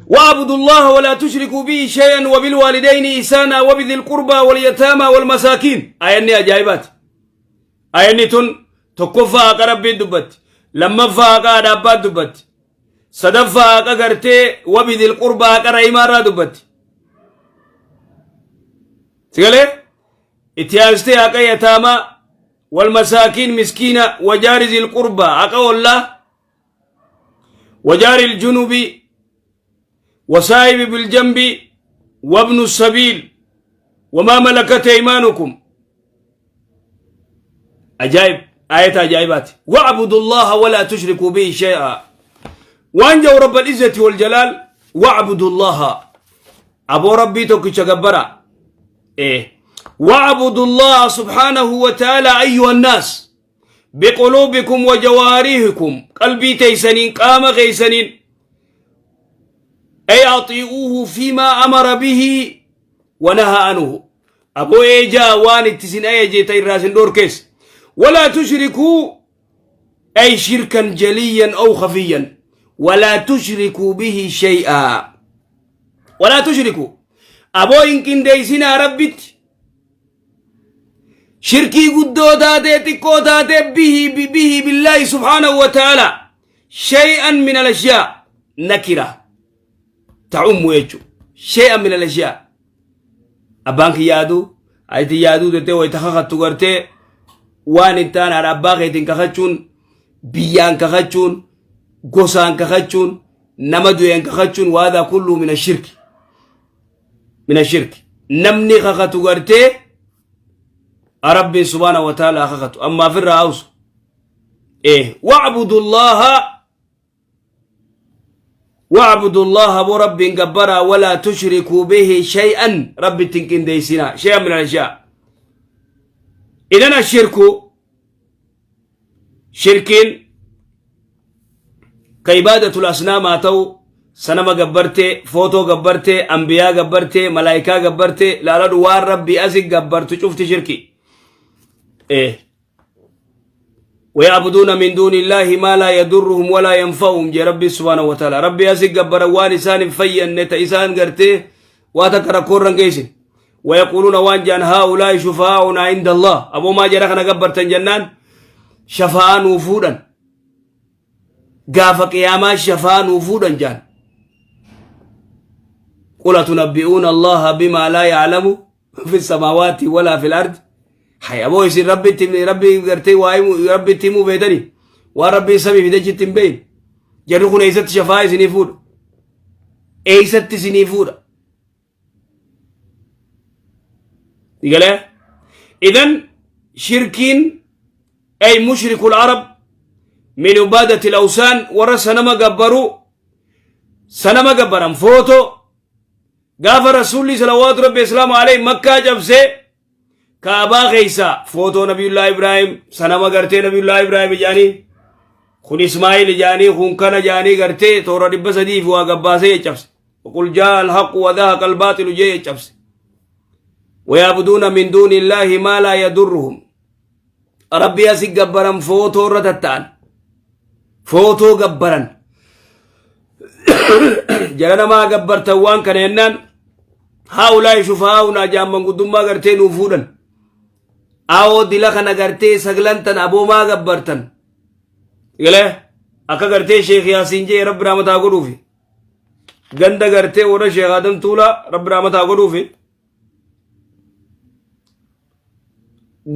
واعبدوا الله ولا تشركوا به شيئا وبالوالدين إحسانا وبذي القربى واليتامى والمساكين. آياني أجايبات. آياني تن tokkoffaa haqa rabbiin dubbatti, lammaffaa haqa haadha abbaa dubbatti, sadaffaa haqa gartee وبذي القربى haqa rahimaarraa dubbatti. Sigalee itti aansitee haqa yataamaa, والمساكين miskiina, وجار ذي القربى haqa ollaa, وجار الجنب والصاحب بالجنب وابن السبيل وما ملكت أيمانكم. أجايب آية أجايبات. واعبدوا الله ولا تشركوا به شيئا. وأنجوا رب العزة والجلال واعبدوا الله أبو ربي tokkicha gabbaraa إيه واعبدوا الله سبحانه وتعالى أيها الناس بقلوبكم وجوارحكم qalbii teeysaniin qaama keeysaniin أي أطيعوه فيما أمر به ونهى عنه. أبو إيجا waan itti isin ajaje ta irraa isin dhorkees. ولا تشركوا أي شركا جليا أو خفيا. ولا تشركوا به شيئا. ولا تشركوا أبو hin qindeeysinaa rabbitti shirkii guddoo taatee xiqqoo taatee به به بالله سبحانه وتعالى شيئا من الأشياء. نكرة تعم jechu. شيئا من الأشياء abbaan kiyya yaaduu ayti yaaduu jettee wayita kakattu gartee waan hin taane haadha abbaa keetiin kakachuun, biyyaan kakachuun, gosaan kakachuun, nama du'een kakachuun, وهذا كله من الشرك من الشرك. Namni kakatu gartee rabbiin سبحانه وتعالى kakatu ammaaf irraa hawsu. واعبدوا الله واعبدوا الله أبو رب gabbaraa ولا تشركوا به شيئا rabbi ittiin qindeeysinaa شيئا من الأشياء. إذن الشرك shirkiin ka عبادة الأصنام haa ta'u, sanama gabbartee, footoo gabbartee, ambiyaa gabbartee, malaayikaa gabbartee, laaladhu waan rabbii asi gabbartu cufti shirki. ويعبدون من دون الله ما لا يضرهم ولا ينفعهم jee ربي سبحانه وتعالى. rabbii asi gabbara waan isaan fayyanne ta isaan gartee waa takka rakkoorran geessin. ويقولون waan jaan هؤلاء شفعاؤنا عند الله. Aboo maa jara kana gabbartan jennaan shafa'aa nuu fuudhan, gaafa qiyaamaa shafa'aa nuu fuudhan jaan. قل أتنبئون الله بما لا يعلم في السماوات ولا في الأرض. Hay aboo isin rabbitti rabbi gartee waa'ee rabbitti himuu beetanii waan rabbiin samii fi dachitti hin beeyin jarri kun eessatti shafaa isinii fuudha? Eessatti isinii fuudha? Galee إذن shirkiin أي مشركو العرب من عبادة الأوثان warra sanama gabbaruu, sanama gabbaran, footoo. Gaafa rasuulli صلوات ربي وسلامه عليه makkaa cabsee kaabaa keeysa footoo nabiyullaa Ibraahim, sanama gartee nabiyullaa Ibraahim ijaanii kun Ismaa'il ijaanii kun kana jaanii gartee toora 300 fi waa gabbaasee cabse. وقل جاء الحق وزهق الباطل jee cabse. ويعبدون من دون الله ما لا يضرهم rabbii asi gabbaran footoo irra tatta'an, footoo gabbaran. Jara namaa gabbartan waan kana jennaan هؤلاء شفعاؤنا jaamman guddummaa gartee nuu fuudhan. Awoo dila kana gartee saglantan aboomaa gabbartan galee akka gartee Sheekh Yaasiin jee rabbi rahmataa godhuufi ganda gartee warra Sheekh Adam Tuulaa rabbi rahmataa godhuufi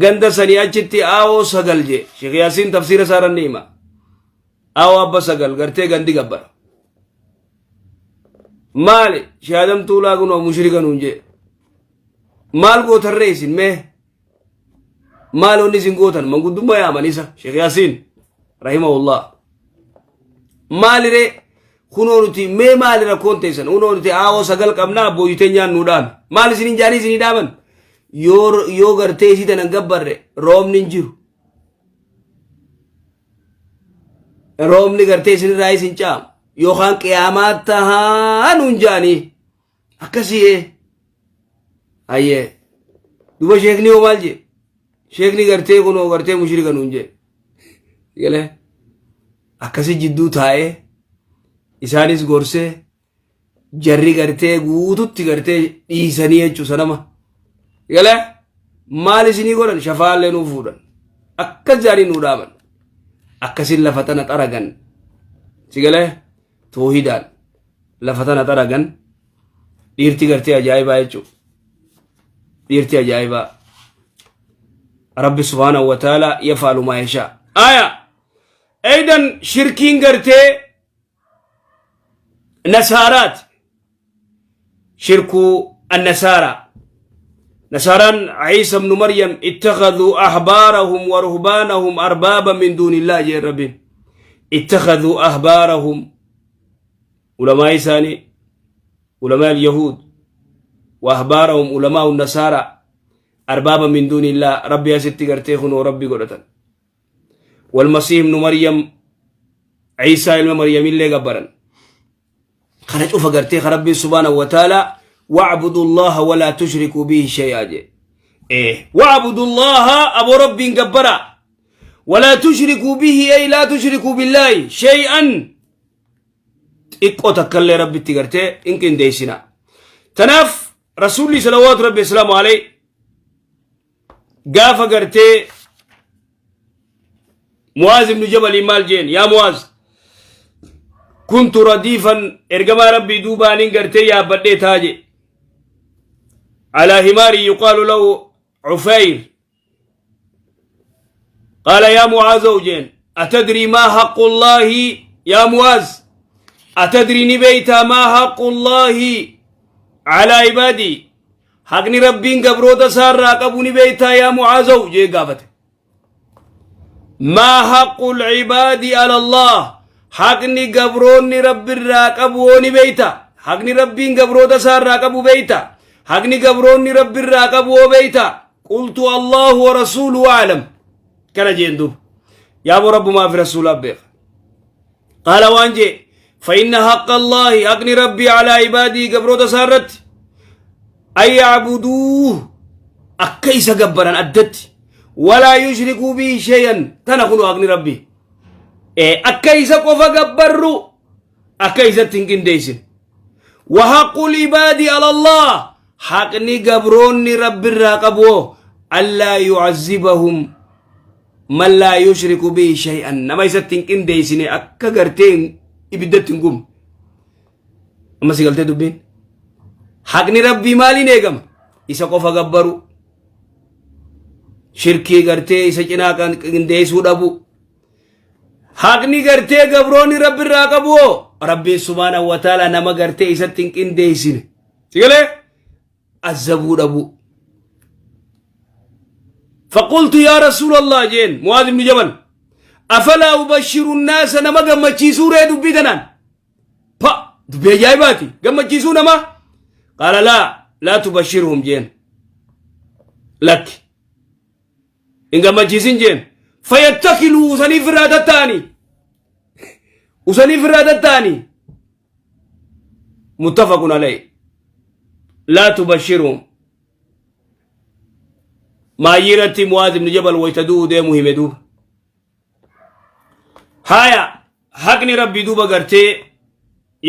ganda sanii achitti aawoo sagal jee Sheekh Yaasiin tafsiira isaarra ni hima. Aawoo abba sagal gartee gandi gabbara. Maali Sheekh Adam Tuulaa kunoo mushrika nuun jee. Maal gootarree isin mee? Maal wanni isin gootan? Manguddummaa yaaman isa Sheekh Yaasiin رحمه الله. Maaliree kunoo nuti mee maali rakkoon teessan? Kunoo nuti aawoo sagal qabnaa abbooyyitee nyaannu dhaame. Maal isin hin jaanii isinii dhaaman? Yoo gartee isii tanan gabbarre roobni hin jiru. Roobni gartee isinirraa isin caamu yookaan qiyaamaa tahaa nuun jaanii akkasii. Hayyee duba sheekni hoo maal jee? Sheekni gartee kunoo gartee mushrika nuun jee. Galee akkasi jidduu taa'ee isaanis gorsee Jarri gartee guututti gartee dhiisanii jechuu sanama. Galee maal isinii godhan shafaallee nuu fuudhan. Akkas jaanii nuu dhaaman. Akkasin lafa tana xaragan. Si galee toohidaan lafa tana xaragan dhiirti gartee ajaa'ibaa jechuudha. Dhiirti ajaa'ibaa. Rabbi subhaanahu wa ta'ala yafaalu maa yashaa. Aya. Eeydan shirkiin gartee nasaaraati. Shirkuu annasaaraa. Nasaaraan Ciisa ibnu Maryam ittakhaduu ahbaarahum wa ruhbaanahum arbaaba min duunillah jeen Rabbiin. Ittakhaduu ahbaarahum ulamaa isaanii ulamaa al-yahuud wa ahbaarahum ulamaa nasaaraa arbaaba min duunillah Rabbi asitti gartee kunoo Rabbi godhatan. Walmasiih ibnu Maryam Ciisaa ilma Maryamillee gabbaran. Kana cufa gartee ka Rabbiin subhaanahu wa ta'ala wa'budu Allaha walaa tushrikuu bihi shay'aa jee. Ee wa'budu Allaha aboo Rabbiin gabbara. Walaa tushrikuu bihi ay laa tushrikuu billaahi shay'an xiqqoo takkallee Rabbitti gartee hin qindeessina. Tanaaf Rasuulli salawaatu Rabbi islaamu alayhi gaafa gartee Mu'aaz ibnu Jabalii maal jeen yaa Mu'aaz kuntu radiifan ergamaa rabbii duubaaniin gartee yaabbadhee taa jee alaa himaari yuqaalu lahu Cufayr qaala yaa Mu'aazow jeen atadrii maa haqqu llaahi yaa Mu'aaz atadrii ni beeytaa maa haqqu llaahi calaa ibaadii Haqni Rabbiin gabroota isaa irraa qabu ni beektaa yaa Mu'aazow jee gaafate. Maa haqqul cibaadi ala Allah haqni gabroonni Rabbi irraa qabu hoo ni beekta? Haqni Rabbiin gabroota isaa irraa qabu beekta? Haqni gabroonni Rabbi irraa qabu hoo beekta? Qultu Allahu wa rasuuluhu a'lam. Kana jeen duuba. Yaaboo Rabbumaa fi rasuulaa beeka. Qaala waan jee فإن حق الله حقني ربي على عبادي قبروتا سارت أن يعبدوه أكيس قبرا أدت ولا يشركوا به شيئا تنقلوا حقني ربي إيه أكيس قفا قبروا أكيس تنكين ديسن وحق العباد على الله حقني قبروني ربي الراقبوه ألا يعذبهم man laa yushriku bihi shay'an nama isatti hin qindeessine akka gartee ibiddatti hin gubne amma si galtee dubbiin haqni rabbii maaliin eegama isa qofa gabbaru shirkii gartee isa cinaa kan qindeessuu dhabu haqni gartee gabroonni rabbi irraa qabu hoo rabbiin subhaanahu wa ta'ala nama gartee isatti hin qindeessine si galee azabuu dhabuu. Faqultu yaa Rasuulallah jeen Mu'aaz ibnu Jabal afalaa ubashiru naasa nama gammachiisuu ree dubbii tanaan pa dubbii ajaa'ibaati gammachiisuu nama qaala laa laa tubashirhum jeen lakki hin gammachiisin jeen fayattakiluu usaniif irraa tatta'anii usaniif irraa tatta'anii muttafaqun alayhi laa tubashirhum maayyii irratti Mu'aaz ibn Jabal wayta du'uu deemu hime duuba haya haqni rabbii duuba gartee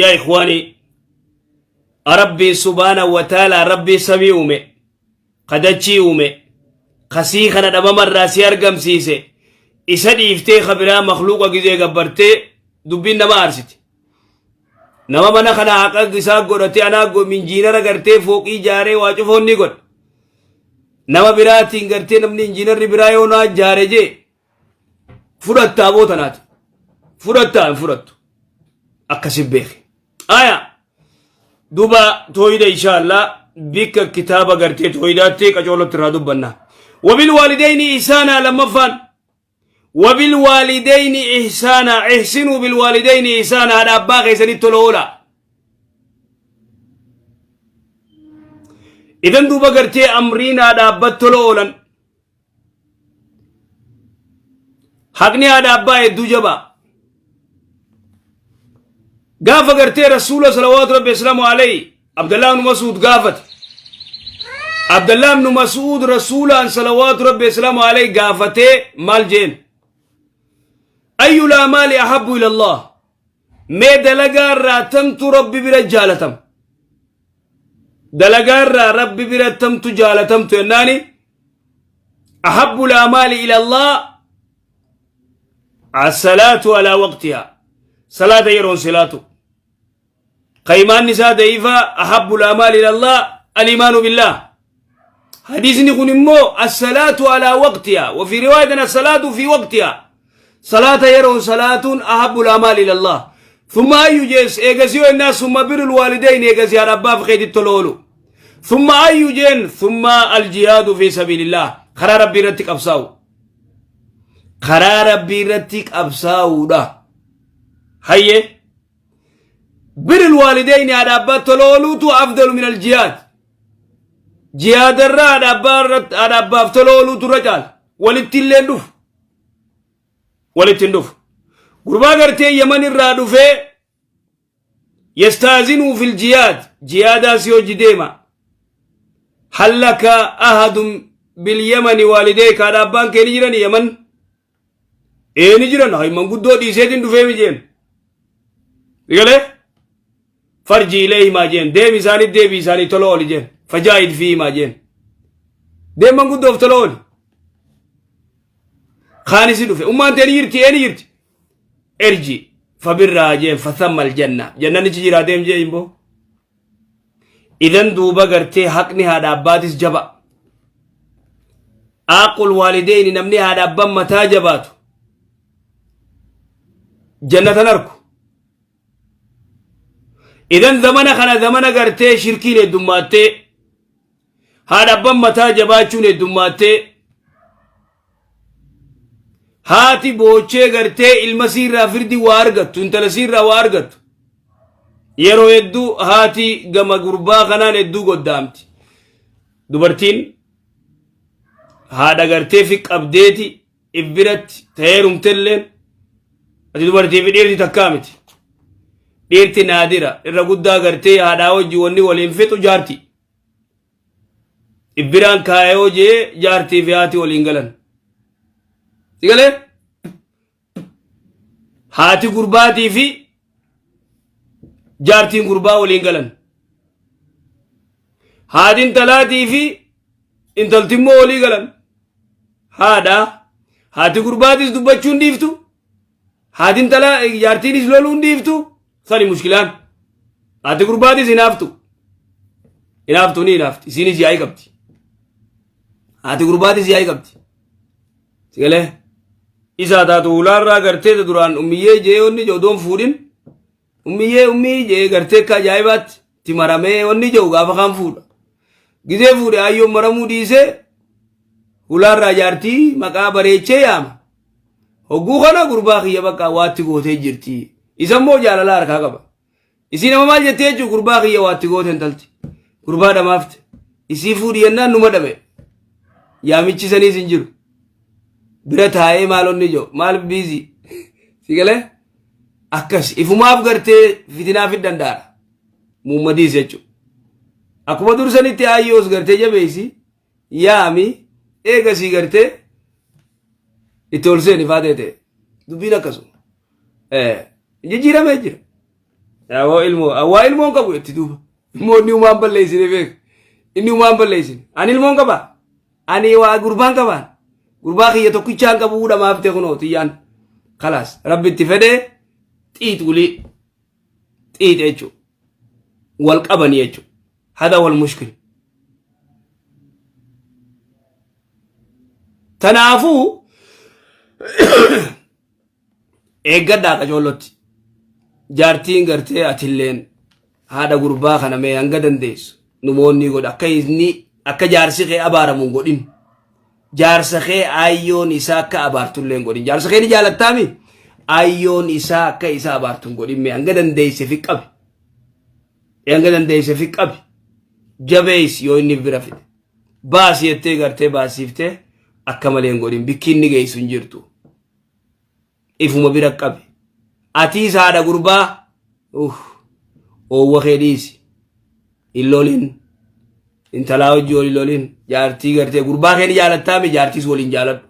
yaa ikhwaanii rabbiin subhaana wa ta'ala rabbii samii uume kadachii uume kasii kana dhabamarraa si argamsiise isa dhiiftee kabiraa makluuqa gizee gabbartee dubbiin nama aarsiti Nama mana kana haqa isaa godhatee anaa injiinara gartee fooqii ijaaree waa cufoon ni godha. Nama biraatiin gartee namni injiinarri biraa yoo naa ijaare jee fudhattaa boo tanaati. Fudhattaa hin fudhattu. Akkasi beeki. Aya duba tooyida inshallah bikka kitaaba gartee tooyidaatti qacoolotti irraa dubbanna. Wabil waalidayni isaanaa lammaffaan Wabilwaalidayni ihsaanaa ihsinuu bilwaalidayni ihsaanaa haadha abbaa keessanitti tola oola. Idan duuba gartee amriin haadha abbatti tola oolan. Haqni haadha abbaa hedduu jabaa. Gaafa gartee rasuula salawaatu rabbi islaamu alayhi Abdallah ibn Mas'ud gaafate. Abdallah ibn Mas'ud rasuulaan salawaatu rabbi islaamu alayhi gaafatee maal jeen? Ayyu laamaali ahabbu ila Allah. Mee dalagaa irraa tamtu rabbi bira jaalatama. Dalagaarraa Rabbi birattamtu jaalatamtu jennaani ahabbu laamaali ila Allah assalaatu alaa waqtihaa, salaata yeroon silaatu. Ka imaanni isaa da'iifaa ahabbu laamaali ila Allah alimaanu billah. Hadiisni kun immoo assalaatu alaa waqtihaa wa fi riwaayatin assalaatu fi waqtihaa, salaata yeroon salaatuun ahabbu laamaali ila Allah. Thumma ayyu jees eegasii yoo innaa summa birrul waalidayn, eegasii haadha abbaaf keetitti tola oolu. Thumma ayyu jeen thumma aljihaadu fi sabiilillah, karaa rabbii irratti qabsaa'u, karaa rabbii irratti qabsaa'uudha. Hayyee, birrul waalidayni, haadha abbaa tola ooluutu afdalu min aljihaad, jihaadarraa haadha abbaa irratti haadha abbaaf tola ooluutu irra caala. Walitti illee hin dhufu, walitti hin dhufu. Gurbaa gartee Yaman irraa dhufee yastaazinuu fil jihaad, jihaadaa si hojii deema. Hal laka ahadun bil yamani waalideyka, haadha abbaan kee ni jiran Yaman? Ee, ni jiran. Hay, manguddoo dhiiseetiin dhufee mi jeen. Galee farji ilayhimaa jeen, deemi isaanii, deebi isaanii tola ooli jeen, fajaahid fiihimaa jeen, deem manguddoof tola ooli. Kaanisi dhufe, ummaan tee ni jirti? Ee, ni jirti. Erji fabirraa jeen, fathamma aljanna, jannanichi jira, deem jee immoo. Idan duuba gartee haqni haadha abbaatis jaba. Aaqul waalideyni, namni haadha abbaan mataa jabaatu jannatan arku. Idan zamana kana zamana gartee shirkiin heddummaattee, haadha abbaan mataa jabaachuun heddummaattee, haati boochee gartee ilma siirraa firdi waa argattu, intala siirraa waa argattu. Yeroo hedduu haati gama gurbaa kanaan hedduu goddaamti. Dubartiin haadha gartee fi qabdeeti if biratti ta'ee rumtelleen, ati dubartii fi dhiirti takkaa miti. Dhiirti naadira irra guddaa gartee haadhaa wajji wanni waliin fixu jaarti. If biraan kaayoo jee jaartii fi haati waliin galan. Si galee? Haati gurbaatii fi jaartiin gurbaa waliin galan. Haati intalaatii fi intalti immoo walii galan. Haadha haati gurbaatis dubbachuun dhiiftu. Haati intalaa jaartiinis loluun dhiiftu. Sani mushkilaan. Haati gurbaatis hinaaftu. Hinaaftu, ni hinaafti. Isiinis yaa'ii qabdi. Haati gurbaatis yaa'ii qabdi. Si galee? Isaa taatu hulaarraa gartee ta duraan ummiyyee jee wanni jedhu odoon fuudhin ummiyyee ummii jee gartee akka ajaa'ibaatti itti maramee wanni jedhu gaafa kaan fuudha. Gizee fuudhe ayyoon maramuu dhiisee hulaarraa jaartii maqaa bareechee yaama. Hogguu kana gurbaa kiyya bakka waatti gootee jirti. Isa immoo jaalala harkaa qaba. Isii nama maal jettee jechuun gurbaa kiyya waatti goote intalti. Gurbaa dhamaafte. Isii fuudhi jennaan numa dhabe. Yaamichi saniis hin jiru. Bira taa'ee maal onni jiru maal biizii. Si galee? Akkas ifumaaf gartee fitinaa fid danda'ara. Muummadiis jechuudha. Akkuma dursanitti ayyoos gartee jabeessi yaami eegasii gartee itti ol seeni faa ta'e dubbiin akkasuma. Jijjiiramee jira. Yaawoo ilmoo waa ilmoon qabu itti duuba. Ilmoo inni umaan balleessine beek. Inni umaan balleessine. Ani ilmoon qaba. Ani waa gurbaan qabaan. Gurbaa kiyya tokkichaan qabu dhamaaf ta'e kunoo tiyyaan. Kalaas rabbi itti fedhee xiixulii xiixe jechuudha. Wal qabanii jechuudha. Hada wal mushkil. Tanaafuu eeggadhaa qacoollotti. Jaartiin gartee atilleen haadha gurbaa kana mee hanga dandeessu numoonni godha, akka inni akka jaarsi kee abaaramu hin godhin. Jaarsa kee ayyoon isaa akka abaartullee hin godhin. Jaarsa kee ni jaalattaami? Ayyoon isaa akka isa abaartu hin godhin, mee hanga dandeesse fi qabi. Hanga dandeesse fi qabi. Jabeessi yoo inni bira fide. Baasi jettee gartee baasiiftee akka malee hin godhin, bikki inni geessu hin jirtu. Ifuma bira qabi. Atiis haadha gurbaa oowwa kee dhiisi. Hin lolin. Intalaa hojii waliin lolin. Jaartii gartee gurbaa kee ni jaalattaami, jaartiis waliin jaaladhu.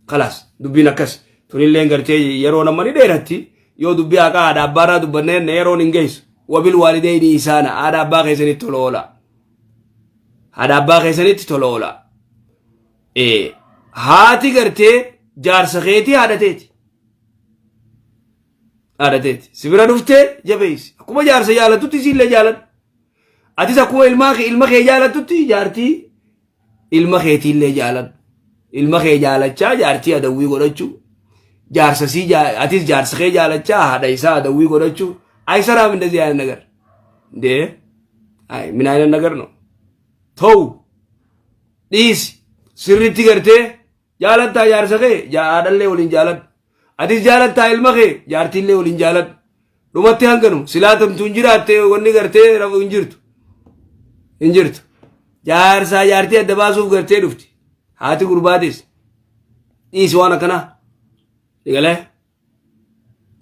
Kalaas dubbiin akkas. Tunilleen gartee yeroo nama ni dheeratti, yoo dubbii haqaa haadha abbaarraa dubbannee yeroon hin geessu. Wabil waalidayni isaana, haadha abbaa keessanitti tola oola. Haadha abbaa keessanitti tola oolaa. Haati gartee jaarsa keetii haadha teeti. Haadha teeti. Si bira dhuftee jabeessi. Akkuma jaarsa jaalattutti isiillee jaaladhu. Atis akkuma ilmaa kee ilma kee jaalattutti jaartii ilma keetiillee jaaladhu. Ilma kee jaalachaa jaartii adawwii godhachuu. Jaarsa sii atis jaarsa kee jaalachaa haadha isaa adawwii godhachuu. Ayisaraam indazii ayina nagar. Dee ay min ayina nagar no. Ta'u dhiisi sirriitti gartee jaalattaa jaarsa kee haadhallee waliin jaaladhu. Atis jaalattaa ilma kee jaartiillee waliin jaaladhu. Dhumatti hanganu silaa tamtuun jiraatte wanni gartee rafu hin jirtu. Hin jirtu. Jaarsaa jaartii adda baasuuf gartee dhufti. Haati gurbaatis. Dhiisi waan akkanaa. Galee.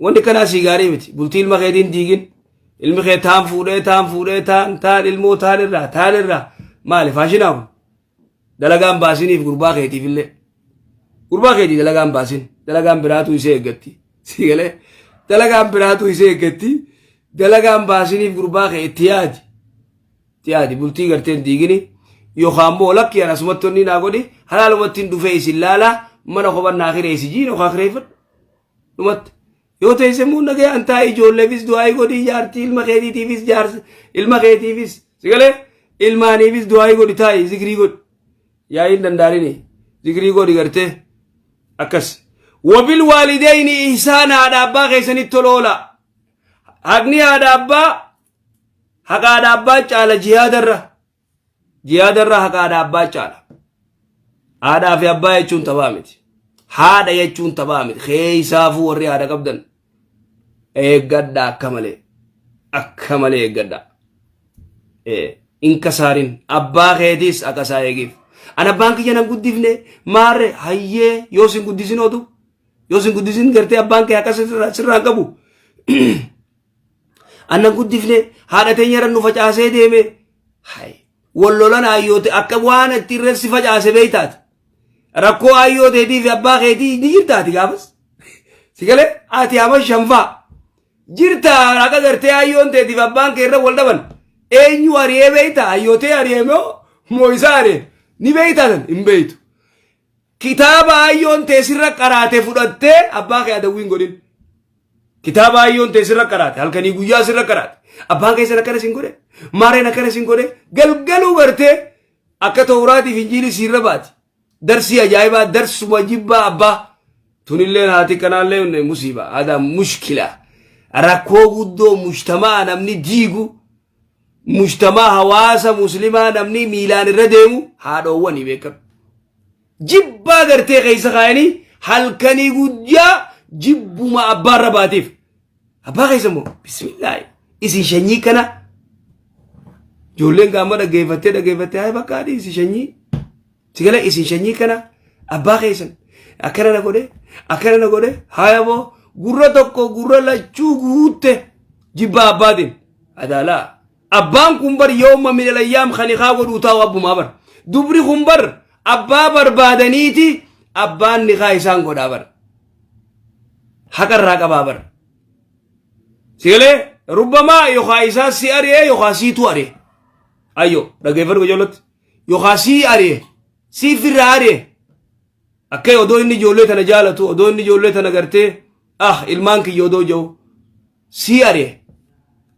Wanni kanaa sii gaarii miti. Bultii ilma keetiin diigin. Ilmi kee taan fuudhee taan fuudhee taan taan ilmoo taan irraa taan irraa maali faashinaa kun? Dalagaan baasiniif gurbaa keetiif illee. Gurbaa keetii dalagaan baasin. Dalagaan biraatu isee eeggatti. Sii galee dalagaan biraatu isee eeggatti. Dalagaan baasiniif gurbaa kee itti yaadi. Itti yaadi bultii gartee hin diigini. Yookaan immoo lakki ana asumatti onni naa godhi halaalumatti hin dhufee isin laalaa mana kophan naa kireessi jiin yookaan kireeffadhu. Dhumatti. Yoo teesse immoo nagayaan taa'ii ijoolleefis du'aayii godhii jaartii ilma keetiitiifis jaarsa ilma keetiifis si galee ilmaaniifis du'aayii godhi taa'ii zikrii godhi. Yaa'ii hin danda'anii zikrii godhi gartee akkas. Wabil waalideyni ihsaana haadha abbaa keessanitti tola oola. Haqni haadha abbaa haqa haadha abbaa caala jihaadarra. Jihaadarra haqa haadha abbaa caala. Haadhaa fi abbaa jechuun taphaa miti. Haadha jechuun taphaa miti. Keessaafuu warri haadha qabdan eeggadhaa akka malee. Akka malee eeggadhaa. In kasaarin abbaa keetiis akka isaa eegiif. An abbaan kiyya nan guddifne maarre hayyee yoo sin guddisin ootu yoo sin guddisin gartee abbaan kee akka sirraa hin qabu. Annan guddifne haadha teenya irra nu facaasee deeme. Hay wal lolan ayyoote akka waan itti irra si facaase beektaati. Rakkoo ayyoo teetii fi abbaa keetii ni jirtaati gaafas. Si galee ati ama shanfaa jirta haqa gartee ayyoon teetii fi abbaan kee irra wal dhaban. Eenyu ari'ee beektaa ayyootee ari'ee moo moo isaa ari'ee ni beektaa hin beektu. Kitaaba ayyoon tee sirra qaraate fudhattee abbaa kee adawwii hin godhin. Kitaaba ayyoon tee sirra qaraate halkanii guyyaa sirra qaraate. Abbaan keessan akkana sin godhe maareen akkana sin godhe galgaluu gartee akka tawraatiif injiilii siirra baati. Darsii ajaa'ibaa darsuma jibbaa abbaa. Tunilleen haati kanaallee musiiba haadha mushkila rakkoo guddoo mujtamaa namni diigu mujtamaa hawaasa muslimaa namni miilaan irra deemu haadhoowwanii beekamu. Jibbaa gartee keessa kaayanii halkanii guyyaa jibbuma abbaarra baatiif. Abbaa keessa immoo bismillaahi isin shanyii kana ijoolleen gaama dhaggeeffattee dhaggeeffattee haa bakka adii isin shanyii sigala isin shanyii kana abbaa keessan akkana na godhe akkana na godhe haaya boo gurra tokko gurra lachuu guutte jibbaa abbaatiin adaalaa abbaan kun bar yooma min alayyaam kan ikaa godhuu taa'u abbumaa bar dubri kun bar abbaa barbaadaniiti abbaan nikaa isaan godhaa bar haqa irraa qabaa bar sigalee rubbamaa yookaa isaa si ari'ee yookaa siitu ari'e ayyo dhaggeeffadhu qajeellotti yookaa sii ari'e siif irraa ari'e akka odoo inni ijoollee tana jaalatu odoo inni ijoollee tana gartee ah ilmaan kiyya odoo jiru sii ari'e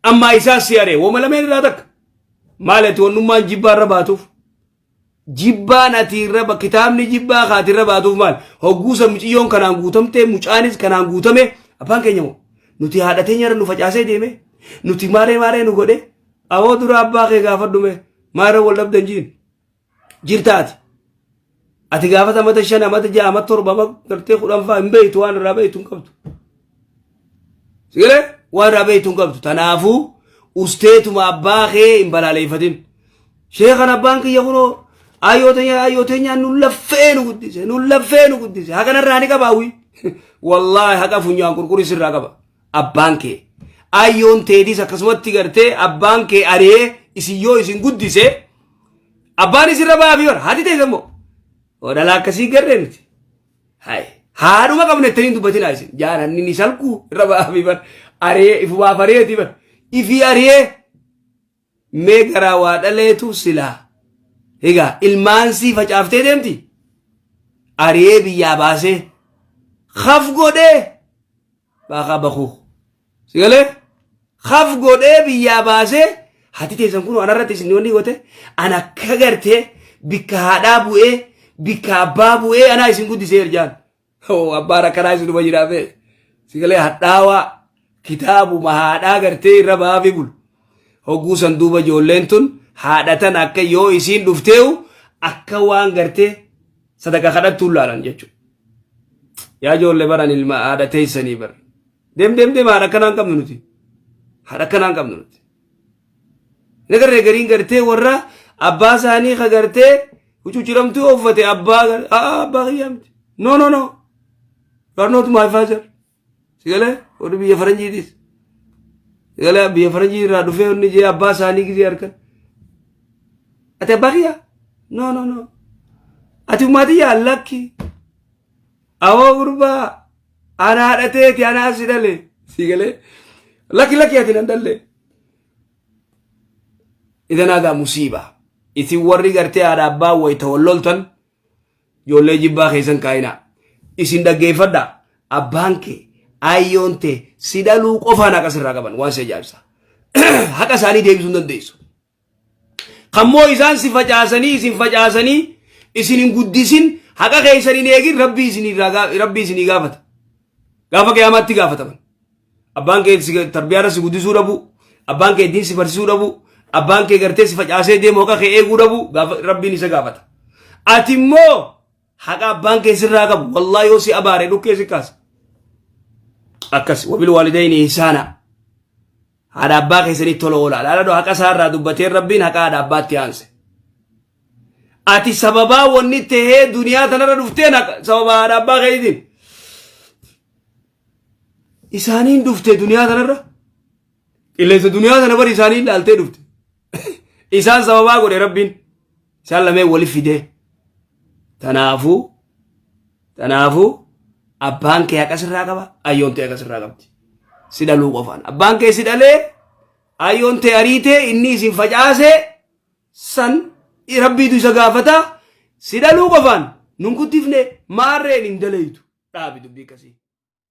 ammaa isaa sii ari'e woma lameen irraa takka maal ati wannummaan jibbaa irra baatuuf jibbaan ati irra kitaabni jibbaa kaati irra baatuuf maal hogguusa muciyyoon kanaan guutamtee mucaanis kanaan guutame abbaan keenya moo nuti haadha teenya irra nu facaasee deeme nuti maaree maaree nu godhe awoo dura abbaa kee gaafadhume maaree wal dhabdan jiin jirta ati ati gaafata amata 5 amata 6 amata 7 ama gartee 10 faa hin beektu waan irraa beektu hin qabdu sigalee waan irraa beektu hin qabdu tanaafuu usteetuma abbaa kee hin balaaleeffatin sheekan abbaan kiyya kunoo ayyoo teenya ayyoo teenya nu laffee nu guddise nu laffee nu guddise haqa narraa ni qabaawwi wallaahi haqa funyaan qurquri sirraa qaba abbaan kee ayyoon teetiis akkasumatti gartee abbaan kee ari'ee isin yoo isin guddise abbaan isin irra ba'aa fi bara haati teessa immoo dhala akkasii garree miti hay haadhuma qabne ittanii hin dubbatinaa isin jaalanni ni salquu irra ba'aa fi bara ari'ee ifumaaf ari'eeti bara ifii ari'ee mee garaa waa dhaleetu silaa Egaa ilmaan sii facaaftee deemti. Ari'ee biyyaa baasee khaf godhee baaqaa bakuu. Si galee khaf godhee biyyaa baasee hati teessan kun anarratti isin wanni goote an akka gartee bikka haadhaa bu'ee bikka abbaa bu'ee anaa isin guddisee erjaan. Oo abbaan akkanaa isinuma jiraa bee. Si galee hadhaawaa kitaabuma haadhaa gartee irra ba'aafi bulu. Hogguu san duuba ijoolleen tun haadha tan akka yoo isiin dhufteewu akka waan gartee sadaqa kadhattuun laalan jechuudha. Yaa ijoollee baran ilma haadha teessanii bar. Deem deem deem haadha akkanaa hin qabnu nuti. Haadha akkanaa hin qabnu nuti. Nagarree gariin gartee warra abbaa isaanii ka gartee hucuuciramtuu uffate abbaa abbaa kiyyaa miti. No no no. You are not my father. Si galee warri biyya faranjiitis. Si galee biyya faranjii irraa dhufee inni jee abbaa isaanii gisee harkan. Ati abbaa kiyyaa? No no no. Ati ummaatii lakki. Awoo gurbaa ana haadha teeti anaa si dhale. Si galee lakki lakki ati nan dhalle. Idan haadha musiiba. Isin warri gartee haadha abbaa wayita wal loltan ijoollee jibbaa keessan kaayinaa. Isin dhaggeeffadhaa. Abbaan kee ayyoon tee si dhaluu qofaan haqa sirraa qaban waan si ajaa'ibsa. Haqa isaanii deebisuu hin dandeessu. Kammoo isaan si facaasanii isin facaasanii isin hin guddisin haqa keessan hin eegin rabbii isin irraa rabbii isinii gaafata. Gaafa qiyaamaatti gaafataman. Abbaan kee si tarbiyaarra si guddisuu dhabu, abbaan kee diin si barsiisuu dhabu, abbaan kee gartee si facaasee deemu haqa kee eeguu dhabu gaafa rabbiin isa gaafata. Ati immoo haqa abbaan kee sirraa qabu wallaahi yoo si abaare dhukkee si kaasa. Akkas wabil waalidayni ihsaana. Haadha abbaa keessanii tola oolaa. Laala haqa isaarraa dubbateen rabbiin haqa haadha abbaatti aanse. Ati sababaa wanni tahee duniyaa tanarra dhufteen sababa haadha abbaa keetiin. Isaaniin dhufte duniyaa tanarra. Qilleensa duniyaa tana bari isaaniin laaltee dhufte. Isaan sababaa godhe rabbiin. Isaan lameen wali fidee. Tanaafuu tanaafuu abbaan kee haqa sirraa qaba ayyoon tee haqa sirraa qabdi. Si dhaluu qofaan. Abbaan kee si dhalee ayyoon tee ariitee inni isin facaasee san rabbiitu isa gaafata si dhaluu qofaan nun guddifne maarreen hin daleeytu dhaabi dubbii akkasii.